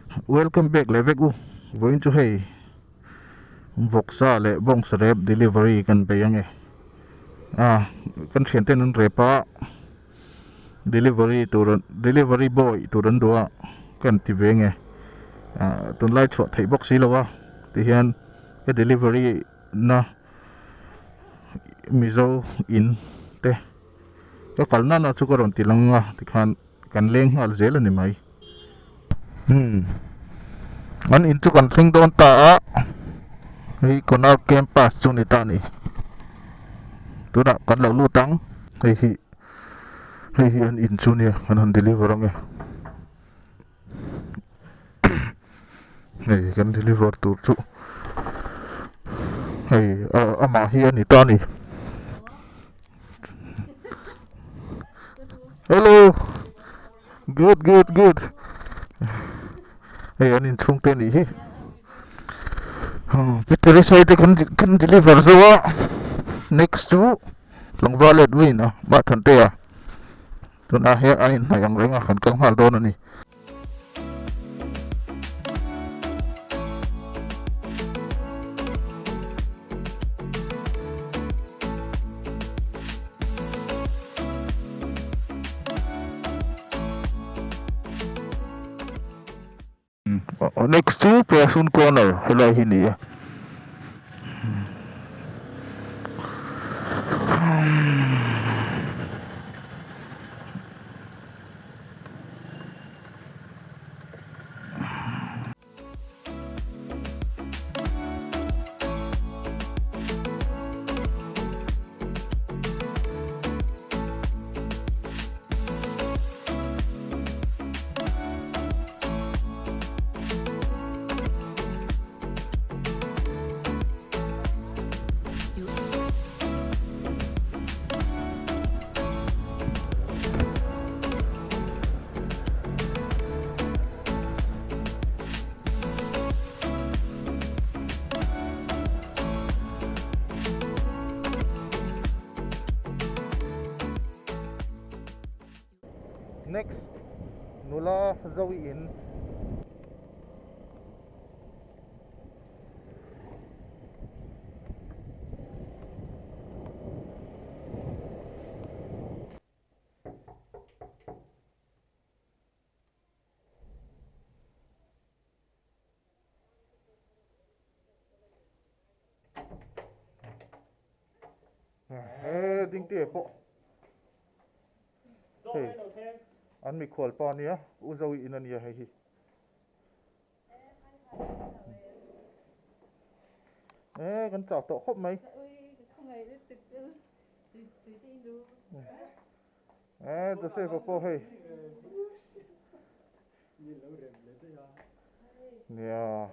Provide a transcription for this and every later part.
Welcome back leh vek u vawiin chu hei vawksa leh bawngsa rep delivery kan bei ange a kan thian ten an rep a delivery tur delivery boy tur an duh a kan ti ve nge ah tunlai chhuah theih bawk si lo a tihian ka delivery na mizo in te ka kal nana chu ka rawn ti lang a tikhan. Kan leng nghal zel a ni mai. Umm an in chu kan thleng dawn ta a, hei Konark campus chu ni ta a ni. Tunah kan lo lut ang, hei hi hei hi an in chu nia kan han deliver ang e. Hei kan deliver tur chu hei amah hi a ni ta a ni. Hello good good good hei an inchhung te anih hi Peter sai te kan kan deliver zo a next chu tlangval Edwin a Mahthante a tunah hian an inhnaih ang reng a kan kal nghal dawn a ni. Next chu Prasun corner helai hi ni e. Next nula Zoe in. He ding te pawh hei an mikhual pa ania u Zoe in ania hei hi. E kan chak tawh khawp mai. E Joseph a pawh hei. Nia.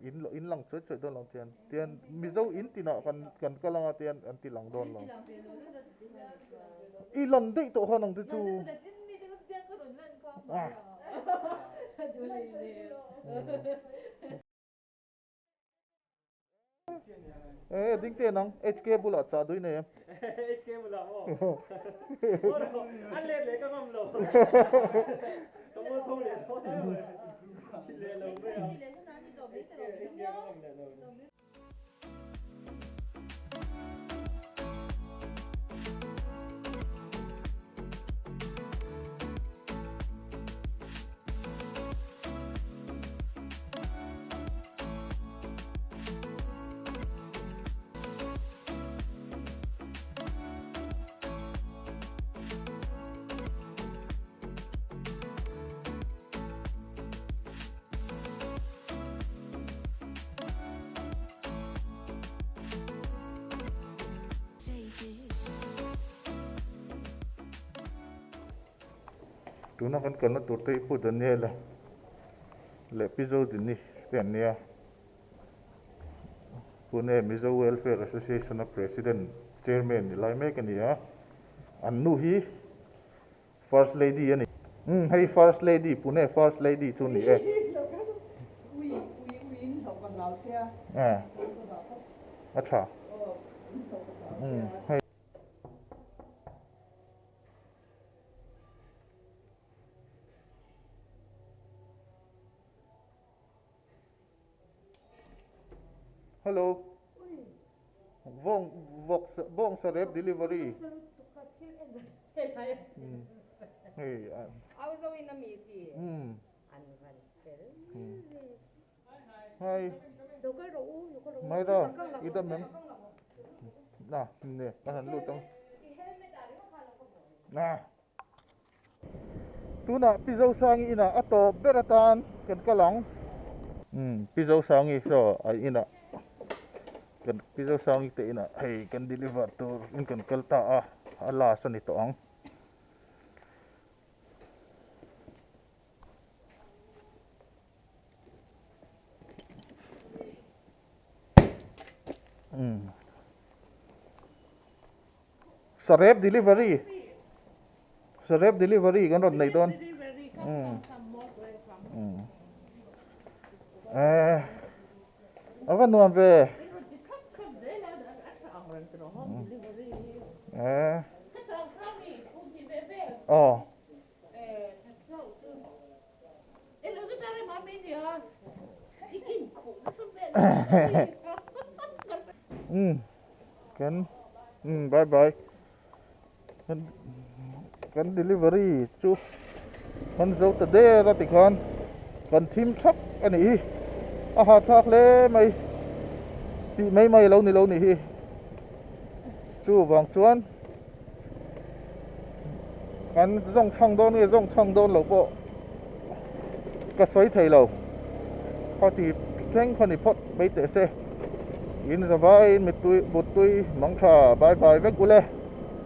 In in lang chuai chuai dawn lo tian tian Mizo in tinah kan kan kal anga tian an ti lang dawn lo. I lan daih tawh khan ang te chu. E ding te nang HK bulah chah dui nei em. HK bulah maw. An let leh ka ngam lo. Ka mual pho leh tho em. Leh lo mai a. HK ka ngam leh lo. Tuna kan kalna tur te hi Pu Daniel-a leh Pi Zodini te an nia. Pune Mizo Welfare Association-a President, Chairman ni lai mek a ni a. An nu hi First Lady a ni. Umm hei First Lady, Pune First Lady chu ni e. A tha. Umm hei. Hello. Vawng vawk bawng sarep delivery. Hei a. Au zo in a mi ti. An van fel. Hai. Mai ra i dam em. Na ne kan han lut ang. Na. Tunah Pi Zosangi inah a tawp ber atan kan kal ang. Umm Pi Zosangi saw a inah kan Pi Zosangi te inah hei kan deliver tur in kan kal ta a, a last a ni tawh ang. Umm Sarep delivery Sarep delivery kan rawn nei dawn eh a va nuam ve eh aw umm kan umm bye bye kan kan delivery chu kan zo ta der a tikhan kan thim thak a nih hi a hahthlak hle mai tih mai mai lo ni lo nih hi chuvang chuan. Kan zawng chhang dawn nge zawng chhang dawn lo pawh ka sawi thei lo. Khawti thleng khaw ni phawt mai teh se. In zavaiin mittui buttui mang tha bye bye vek ule.